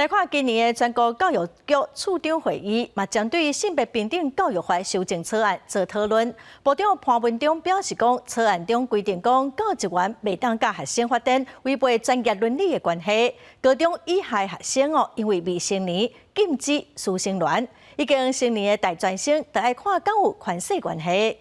來看今年的全國教育局處長會議，嘛針對性別平等教育法修正草案做討論。部長潘文忠表示講，草案中規定講，教職員袂當佮學生發展違背專業倫理的關係。高中以下學生哦，因為未成年禁止師生戀，已經成年的大專生，就愛看敢有權勢關係。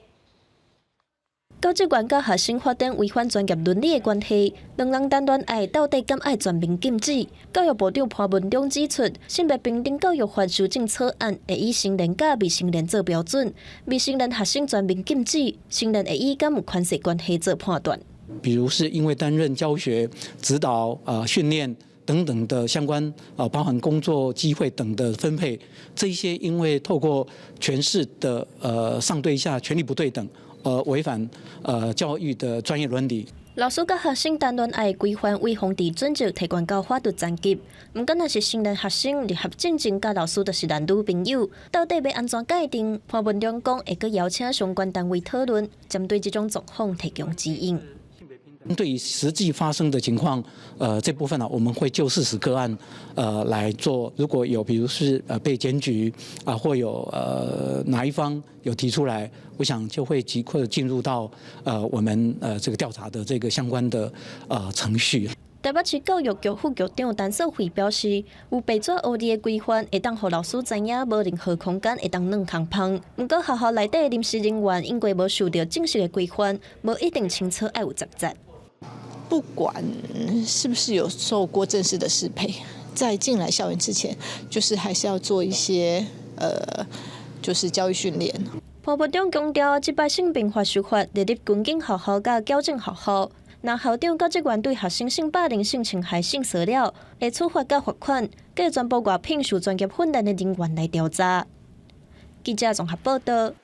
教職員佮學生發展違反專業倫理的關係，兩人談戀愛到底敢愛全面禁止？教育部長潘文忠指出，性別平等教育法修正草案會以成年佮未成年做標準，未成年學生全面禁止，成年會以敢有權勢關係做判斷。比如是因為擔任教學、指導、訓練等等的相關啊，包含工作機會等的分配，這一些因為透過權勢的上對下權力不對等，而違反教育的專業倫理。老師佮學生談戀愛規範違防治準則提懸到法律層級，毋過若是成年學生入學進前佮老師就是男女朋友，到底欲按怎界定？潘文忠講會閣邀請相關單位討論，針對這種狀況提供指引。對於實際發生的情況，這部分呢，我們會就事實個案，來做。如果有，比如是被檢舉啊，或有哪一方有提出來，我想就會即刻進入到我們這個調查的這個相關的程序。台北市教育局副局長陳素慧表示，有白紙黑字的規範，會當予老師知影無任何空間會當軟空芳。毋過學校內底臨時人員因為無受著正式的規範，無一定清楚愛有十節。不管是不是有受過正式的師培，在進來校園之前，就是還是要做一些就是教育訓練。潘部長強調，這擺性平法修法列入軍警學校佮矯正學校，若校長教職員對學生性霸凌、性侵害、性騷擾，會處罰佮罰款，閣全部外聘受專業訓練的人員來調查。記者綜合報道。